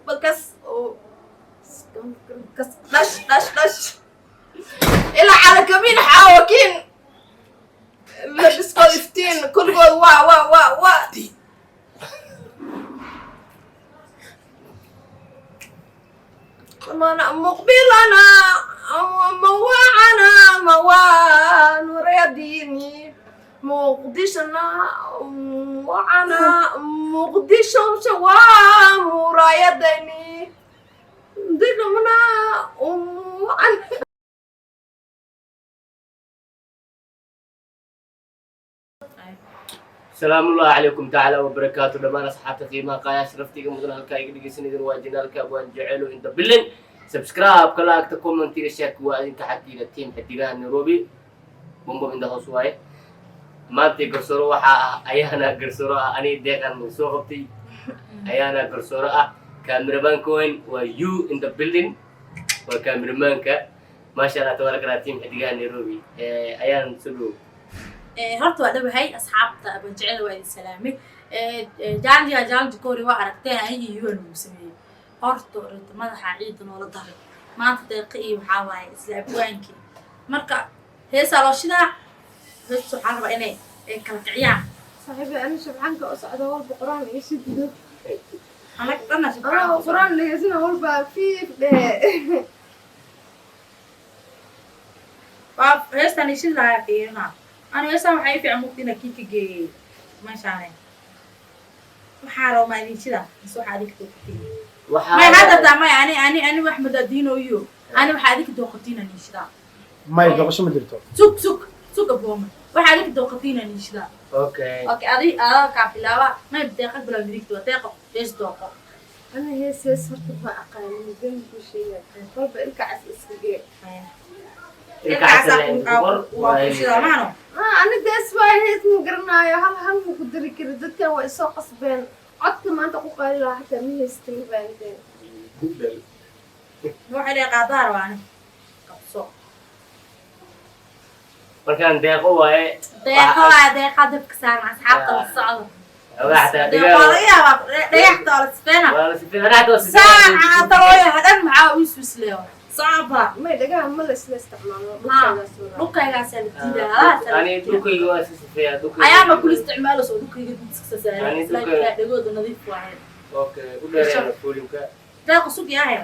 Bakas oo kas dhash dhash dhash ilaa calakamin xaawakiin labiskood iftiin kulligood waa waa waa waa mana muqbilana mawacana mawanuryadini muqdishona wacana muqdisho waa murayadani dirmna wacan. Salaamullahi calaykum tacaala wabarakaatu dhammaan asxaabta qiimaha qaayaa sharaftiga mudan, halkaa iga dhegeysanaydan waa channelka Abwaan Jecelo inta bilin. Subscribe ka, laagta, commentiga, shareka waa idinka xaggiina. Team Xidigaha Nairobi bombom inda hoos waaye. Maanta garsooro waxaa ah ayaana garsooro ah, aniga Deeqan soo qabtay ayaana garsooro ah. Cameramanka weyn waa you in the building, waa cameramanka. Maasha Allah, tabaaraka Allah. Team Xidigaha Nairobi ayaan soo dhow. Horta waa dhawahay asxaabta Abaan Jecel, waa idin salaamay. Challenge challenge koori waa aragteen, aniga yuan uu sameeyey. Horta orata madaxa ciida noola daray maanta Deeqa iyo waxaa waaye isla abwaankii. Marka heesaa loo shidaa, heesta waxaa rabaa inay ay kala kiciyaan. Saaxiibi, ani shabcanka oo socda walba quraan iga shidido. Anag dhana. Anaa quraan dhegeysana walba fiif dhehe. Waa heestan ishid lahaa fiirina. Ani heestan waxaa ii fiican mugta inaa kii ka geeyey meeshaane. Waxaa raba maa idin shida mise waxaa adinka dooqatiin? May hadda taa may ani wax madaadiinoyo, ani waxaa adinka dooqatiin ani shidaa. May, doqosho ma jirto. Sug, sug, sug abooma, waxaa adinka dooqatiin ani shidaa. Okay. Okay, adi adaa kaa bilaaba. May, Deeqa bilaab, midigta waa Deeqo, hees dooqo. Ana hees hees horta ma aqaanin, been ku sheegay walba ilka cas iska gee. Ilka casal qor. Waa ku shidaa maano. Ah, ani dees waa hees ma garanaayo, hal hal ma ku dari kari. Dadkan waa isoo qasbeen, codka maanta ku qaali lahaa xataa ma haysta, ma fahanteen? Waxay leeyahay qaadaar waa ani qabso. Markaan Deeqo waaye. Deeqo waa Deeqa dabka saaran, asxaabta la socdo. Xogaa xataa Deeqo waa laga yaabaa dhagaxta waa la sifeena. Waa la sifeena, xataa waa sifeena. Saaca talooyaha dhan maxaa u iswisleeyo socba. May, dhagaha ma la isla isticmaalo. Ha. Dhulkaygaas waraa. Dhulkaygaasaa la diidaa. Ani dhulkayga waa si sifeeya dhulkayga. Ayaama kula isticmaalayso dhulkayga iska saaran. Ani isla dhagooda nadiif waaye. Okay, u dheereena volume-ka. Deeqo sug yahay,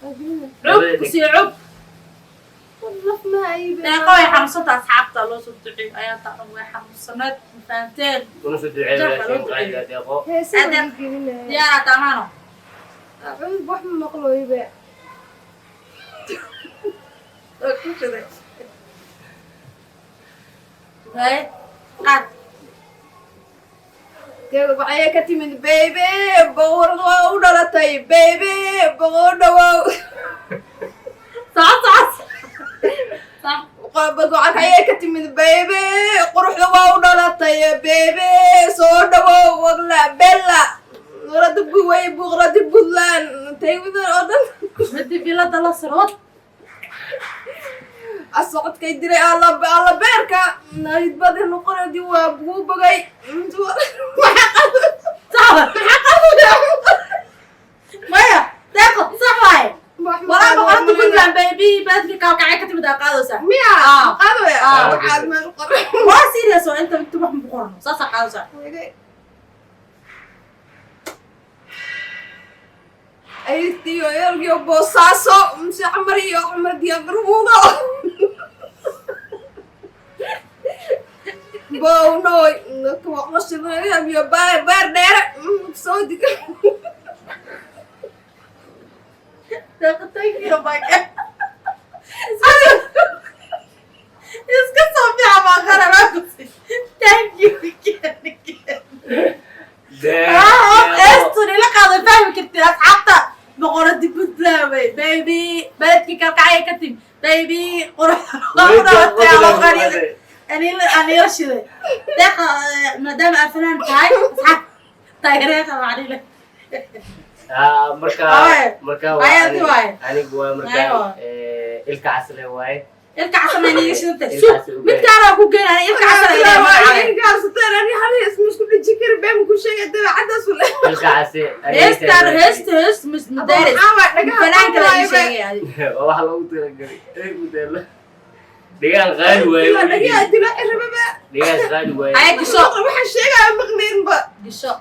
cub kusii cub. Laf ma aybe. Deeqo way xanuunsanta, asxaabta loo soo duceeyo, ayaa taa dhan way xanuunsaneed, ma fahanteen? Una soo duceeyo. Jaha, loo walaashay duceeyo. Qaaliga Deeqo. Heesada Adeer. gelinaya. Diyaara tamaano. Acuud wax ma maqlooyibe. Waa ku shiday. Haye, qaad. Waxay ka timid baby, boqorad waa u dhalatay baby, boqor dhawow. Socod, socod, sax. Ayay ka timid baby, quruxda waa u dhalatay baby, soo dhawow wagla bella rada buway buqradi Puntland taywidan oo dhan. Midi bilada la socod. Asocodkay diray alla alla beerka naydbadi noqonadi waa buu bogay. Sax maya Deeqo, sax waaye walaa boqorada Puntland baby, baadka kaalkacay ka timid aa qaadaysaa. Miya? Ah. Qaadaya. Ah. Waxaad meel qoray. Waa serious oo inta inta wax ma qorno, saasaa qaadaysaa. Aytiyo ergiyo Boosaaso mise Cumar iyo Cumar diyagarbuudo bownoy iyo beer dheere soo dig. Deeqo, thank you my God, iska soo fiican baa qarabaa ku thank you. Eestun ila qaada, fahmi kartid asxaabta. Boqoradi Puntland wey baby, beledkii kalkacaya ka tim baby, qurux anila shiday. Deeqa, maadaama aad fanaan tahay, asxaab taageereeqa macnile. Marka Waaye. marka Waaye, adi waaye. Anigu waa marka Waaye. Ilka casle waaye. Ilka casana inay shidanta. Ilkaas Sug. u Mid kaana ku geenaya ilka casana ilaa magacaabay. Ilka case. Heestaan heesta heest mis mudaaris. Fanaanka la ii sheegay adi. Waa wax loogu talagalay. Ay mudeela. Dhigaan qaali waaye. Dhigaan qaali waaye. Ay gisho. Waxaan sheegaya maqliinba. Gisho.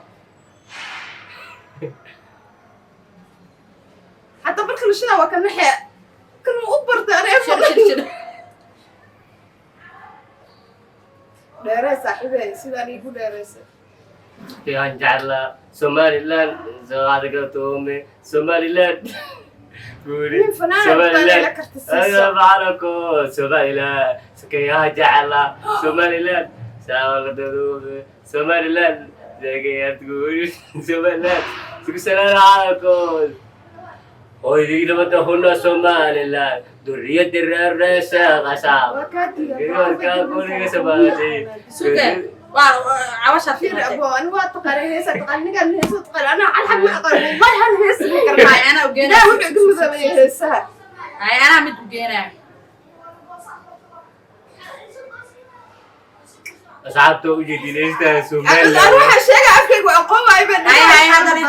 Xataa marka la shidaa waa ka naxe kan u bartay aniga. Shir shir shir. Dheeree saaxiibey, sidaan iigu dheereysa. Waxaan jeclaa Somaliland, Soomaaliga tuume, Somaliland. Guuri. Nin fanaan Somaliland. la karta siiso. Aga macalinko Somaliland. Sakeeyaha jeclaa Somaliland. Saawaga tuume, Somaliland. Sakeeyaha guuri, Somaliland. Isku salaam calanko. Hooyadii nabadda huna Somaliland. Duriyadda reer reesha qasaab. Waa kaa Guriga guriga Somaliland. Suge. Waa cawasha Fiir fiiratay. abo, ani waa taqaanay heesa, taqaan ninkaan heesa taqaan, anaa hal xab ma aqaan wallahi, hal heesa ma garanay. Ay anaa u geenaya. Ilaah wuxuu iga midabeeyay heesaha. Ay anaa mid u geenaya. Asxaabta u jeedinaysta Ani Somaliland. waxaa sheegaya afkaygu aqoon waayo baa. Ay, ay, haddana.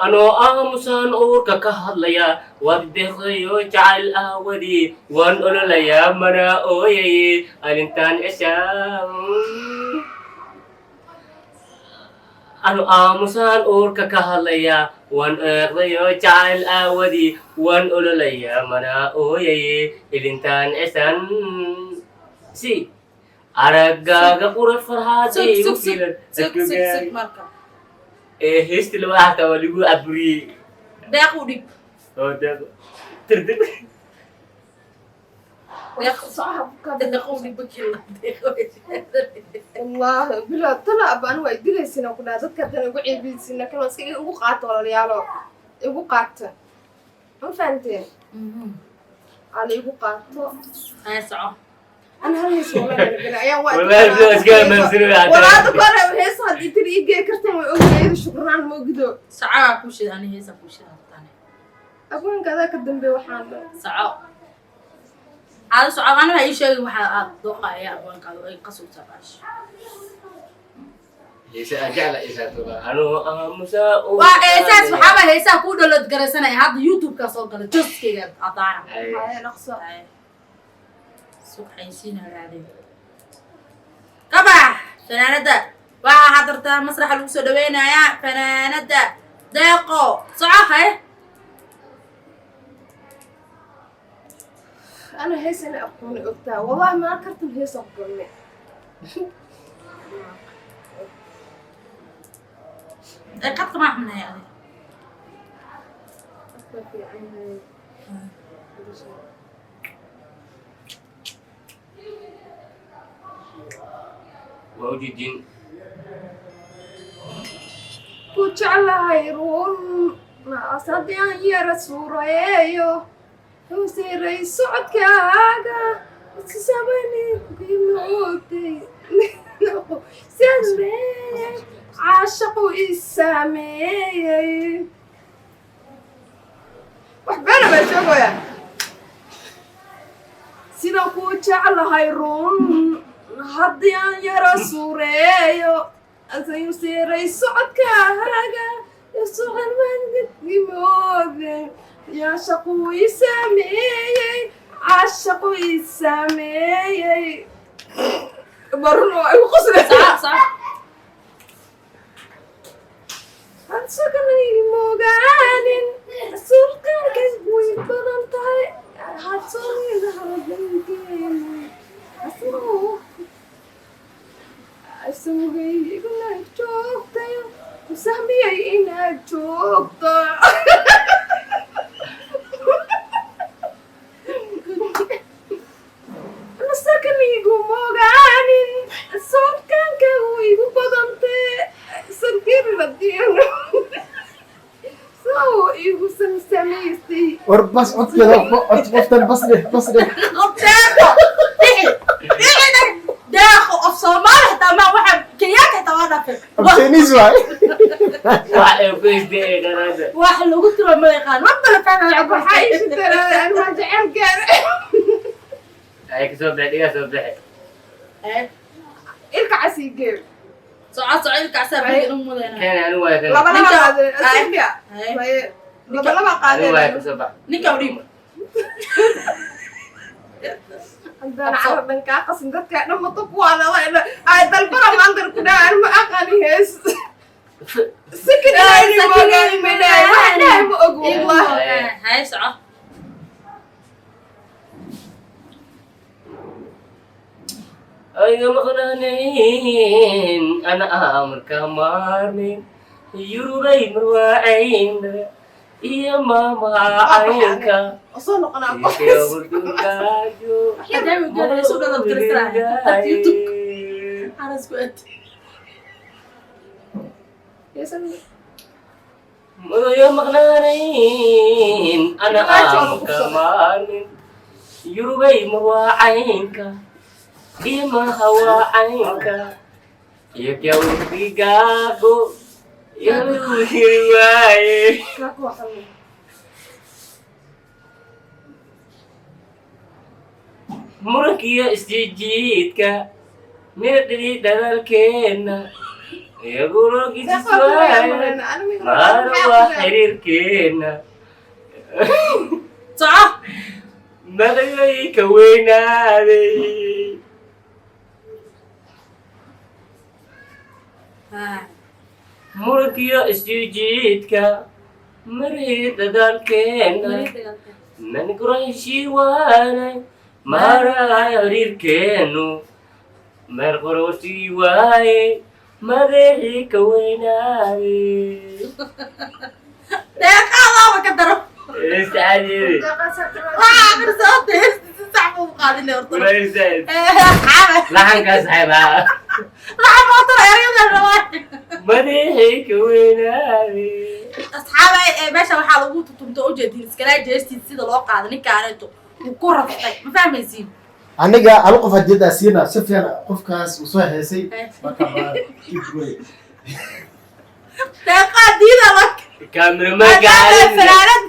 Anoo aamusaan uurka ka hadlaya, waad deeqdayo jacayl aawadii, waan ololayaa mana ooyaye arrintan ceshaa. Anoo aamusaan uurka ka hadlaya, waan eeqdayo jacayl aawadii, waan ololayaa mana ooyaye ilintaan ceshan si araggaaga qurux farxaad Sug igu sug sug. filan. Sug sug sug marka. Ee heesti laba hataa waa lagu aburiyey. Deeq u dhig. Oo deeq tirdir. Deeq deeq u dhig bakil. Deeq. Wallahi bilaa tala aba, ani waa idilaysina ku dhaha dadka haddana igu ceebiysina kan waa iska igu qaata walaalayaalo, igu qaata, ma fahanteen? Ala igu qaato. Ay soco. Ana hal hees wallahi gala ayaan waa. Wallahi bilaw iska amaansanay hataa. Walaada kore hees haddii tiri ii gee kartan way ogayada shukraan ma ogido. Soco waa ku shid ani heesa ku shid hartaan. Abwaanka adaa ka dambeeya waxaan dhahay. Soco. Aad soco, ana waa ii sheegay waxa aad dooqa ayaa abwaankaadu ay qasubtaa baash. Heese aan jecla isaatuga anoo aamusaa uurka Waa ka heesaas hadlaya. waxaaba heesaha kuu dhalood garaysanaya hadda YouTube-ka soo gala joskeyga adaara. Ay, Haya dhaqso. Suuq xaysiina raadin. Kabax fanaanada waxaa hadartaa masraxa lagu soo dhaweynayaa fanaanada Deeqo. Soco haye. Ana hees ina aqooni ogtaa wallahi, maa kartan hees aan ku galnay. Ee qadka maa xumnahay adiga. Waa fiican yahay. Waa ujeedin. Ku jeclahay run naas haddii aan yara suurayeeyo husiray socodkaaga sisabanigimootay samee caashaqu i saameeyey. Wax beena baa sheegaya sidaan ku jeclahay run haddii aan yara suureeyo asayusiray socodkaaga soconwanimoode yaashaqu i saameeyey caashaqu i saameeyey barun oo igu qoslaysa. Soco soco. Hadsokanay mogaanin sulkaankays way badan tahay hadsoonidahadinkeeni asugay iguna joogtayo kusahmiyay inaad joogto. Masakanigu mogaanin soodkaanka igu badantee sankirinadiino sow igu samsamaystay. War bas codkeeda cod qoftan bas dheh, bas dheh. Deeqo bixi bixi dheh. Deeqo af Soomaali xitaa ma waxa Kenyaanka xitaa waa dhaafay. Af Chinese waay. Wax ay ku isdee qaraada. Wax lagu tiro ma yaqaan, ma bala fahmayo. Waxaa ii shiteen anmaa jecelkeeda. Ay ka soo bixi, dhigaa soo bixi. Ilka casii geeb. Soco, soco, ilka casaa beriga u mudayna. Keen anigu waaya kan. Laba laba Ninka- qaadeen asiga. Haye. Laba laba Anigu waaya qaadeen. ka soo bax. Ninka u dhiib. Haddana carab dhan kaa qasin, dadka dhan mato kuwaa lala ay dalbara maantar ku dhaha, ma aqaani hees sikin inayni moogaan madhaay, wax dhahay ma og wallah. Haye, soco. Ayga maqnaanayn ana amarka maarmin yurubay marwaacayn iyo maamacaynka. Soo noqonaa. Xaras ku ed. Madayo maqnaanayn ana amarka maarmin yurubay marwaacaynka iyo mahawacaynka iyo kyawrdigaago yaluu waaye. Murankiyo isjiidjiidka miradhili dhalaalkeenna iyagurogisimaara waa xiriirkeenna. Soco. Madayay ka weynaaday. Murankiyo isjiidjiidka marhii dadaalkeenna mankurayshii waanay maaraay xiriirkeennu meel qorosii waaye madaxii ka weynaaday. Deeqaadaaba ka daro. Istacajibi. Waxaa akhrisaa horta heesta si sax buu u qaadinay horta. Laxankaas xeebaa. Laxan mootara erayada rabaa. Madaxii ka weynaaday. Asxaaba, meesha waxaa lagu tutumta ujeedin iskalaa jeestiisa sida loo qaado ninkaaneeto wuu ku raftay, ma fahmaysiin? Aniga hal qof hadiyad aa siina si fiican qofkaas uu soo heesay marka baa igoy. Deeqaa diida la Kaamiramanka. Maadaama fanaanad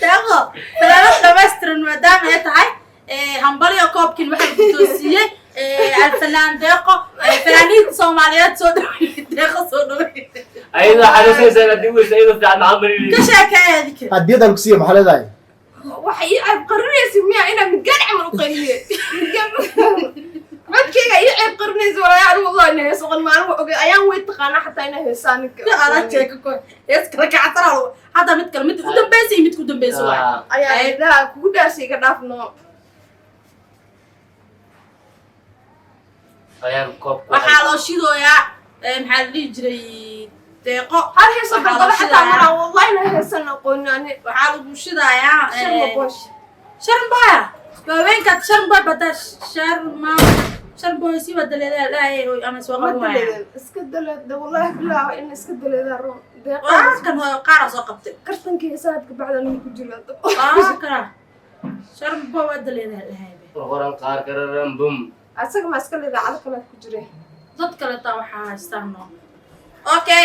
deeqo fanaanad dhamaystiran maadaama ay tahay, hambalyo, koobkin waxaa guddoonsiiyey alfanaan Deeqo, fanaaniinta Soomaaliyeed soo dhawey Deeqo, soo dhawey. Ayadoo xanuunsanaysa haddii weysa ayadoo fiican maxaa marinaysa? Ka sheekeeya adika. Hadiyad aan ku siiya maxaa leedahay? Waxa ii ceeb qarinaysa miya inaa midgaan camal u qayliye? Midgaan codkeyga ii ceeb qarinaysa walaayaa. Wallahi ina heeso qan maalin wa ogay ayaan way taqaanaa xataa inaa heesaa ninka. Ala jeeka ko hees kala kacsana hadda, mid kale, mid u dambeysa iyo mid ku dambeysa waay. Ayaa indhaha kugu dhaashay, iga dhaafno. Ayaan koobka. Waxaa loo shidooyaa, maxaa la dhihi jiray, Deeqo. Hal heeso Waxaa dalbada loo xataa shidayaa. maraa wallahi ina heesan aqoonin ani. Waxaa lagu shidayaa Sharma bosh. Sharmboya haweenkaad sharmboy bada sharma sharmboy si wada leedahay ama soo Ma qaban waaya. daleedeen iska daleeda wallahi bilaa in iska daleedaa roon Deeqa. Waa kan hooyo qaara soo qabtay. Kartankii heesaadka bacdan ku jiro. Waa kana sharmboy waa daleedahay. Qoran qaar kararan bum. Asaga ma iska leedaa cado kalead ku jire. Dad kale taa waxaa haystaan no. Okay,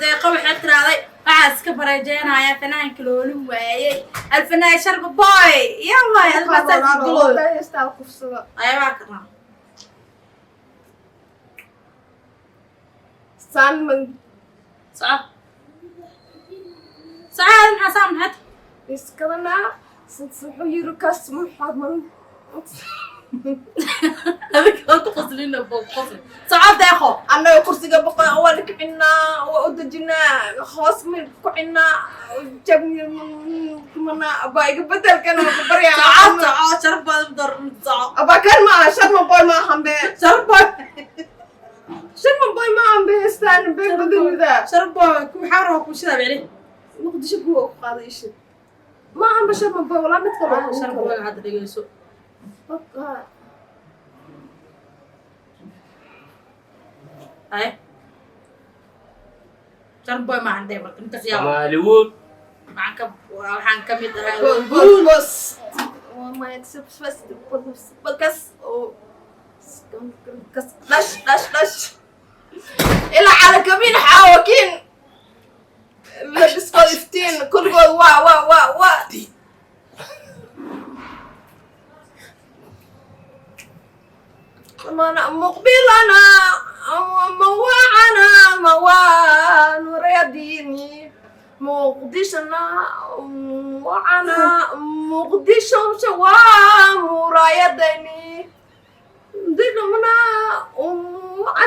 Deeqa waxay tiraaday waxaa iska bareejeynayaa fanaanka loolu waayey alfanaan Sharma Boy yalla albasaas gulo. Heestaa kufsada. Ayabaa kana. Saan man. Soco, soco, maxaa saa maxaad? Iskadanaa wuxuu yiri kas muxaad man. Adiga oo ku qoslina boo qosli, soco Deeqo. Annaga kursiga boqo waa la kicinaa, waa u dejinaa, hoos mi ku cinnaa, jabmanaa abaa iga bedelkan waa ku baryaa. Soco, soco, sharaf badan door, soco. Abaa kan maaha Sharma Boy, maahan be. Sharaf boy. Sharma Boy maahan be, heestaan been badanida. Sharaf boy ku maxaa rabaa ku shidaa bicli. Muqdisho kuwa ku qaaday ishid maahan ba Sharma Boy walaa mid kale. Sharaf boy hadda dhegeyso. Ay sharaf boy maahan dheh marka ninkaas yaa. Somaliwood. Waxaan ka mid ahay. Bos kas oo kas dhash dhash dhash. Ilaa calakabiin xaawakiin labiskooda iftiin kulligood waa waa waa waa mana muqbilana mawacana mawaa nuryadini muqdishona wacana muqdisho waa muraayadani didhumna Waa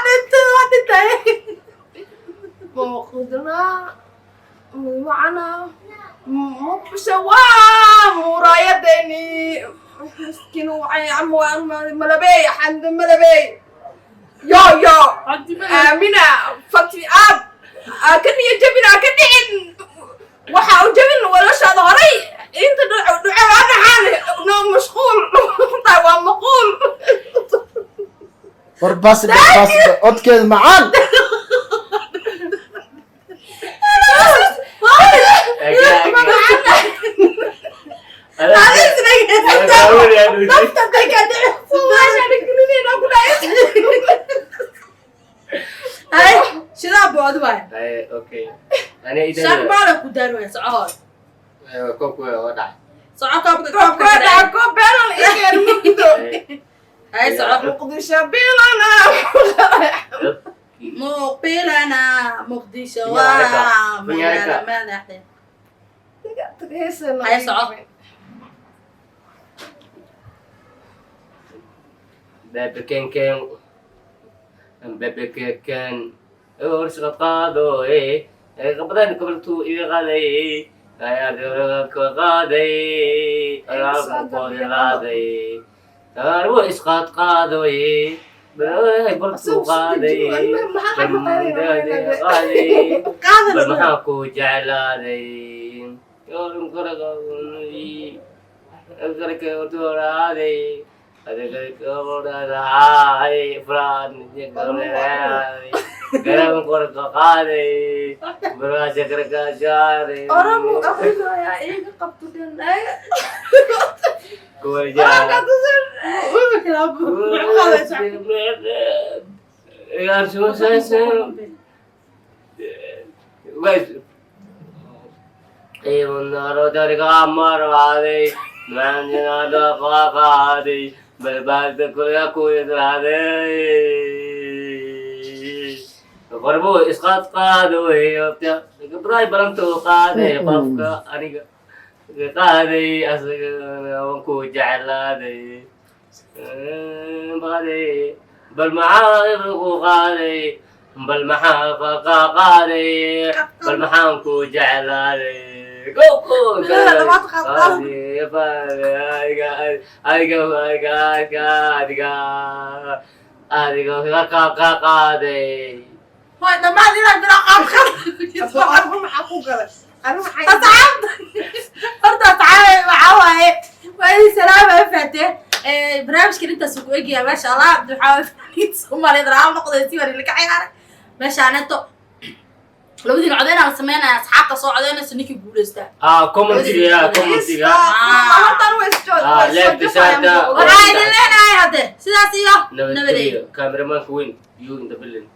dhintay, waa dhintay. muqdina wacana muqdisho waa muraayadani miskiin malabey xand malabey yo yo aamina fati aab aa ka niyo jabin aa ka dhicin waxa u jabin walashaada horay inta dhuce dhuce waa dhaxaan no mashquul taa waa maquul. War baas baas codkeeda macaan. Nafta ka dhici. Ay, shidaa bood waay. Okay, ani idan Sharbaala ku daar waay, soco hor. Koobku waa dhacay. Soco koobka, koobka ka dhacay. Ay, soco. Muqdisho bilana. Muqbilana Muqdisho waa magaala madaxda. Ay, soco. Bebe ken ken bebe ken ken orsqa qaado eh qabadan qabaltu iga qaaday ayaa ka qaaday ayaa ku qaaday arwo isqaad qaadoy baltu qaaday qaaday bal maxaa ku jeclaaday qarka qaaday garan qorka qaaday barwaasha karkaashaaday Oromo aqrinaya iga qabto dhan. Kuwa qorbo isqaad qaadoy gabdhahay balantuu qaaday qofka aniga qaaday asaga waan ku jeclaaday qaaday bal maxaa ku qaaday bal maxaa qaaday bal maxaan ku jeclaaday go go adiga adiga adiga adiga adiga ka qaaday. Way dhammaan inaad bilaa qaad qaad. Maxaa ku galay? Asxaabta horta, asxaabe, waxaa waaye waa idin salaama fahateen. Barnaamijkan intaas ku egyahay. Maasha Allah, waxaa waaye fanaaniinta Soomaaliyeed raal noqday si waan laga ciyaaray meeshaaneeto. Labadiin codeyn aan sameynaya, asxaabta soo codeynayso ninkii guuleystaa. Ah, commentiga, commentiga. Waxaa idin leenahay hadde sidaas iyo nabadgelyo. Nabadgelyo. Cameramanka weyn you in the building.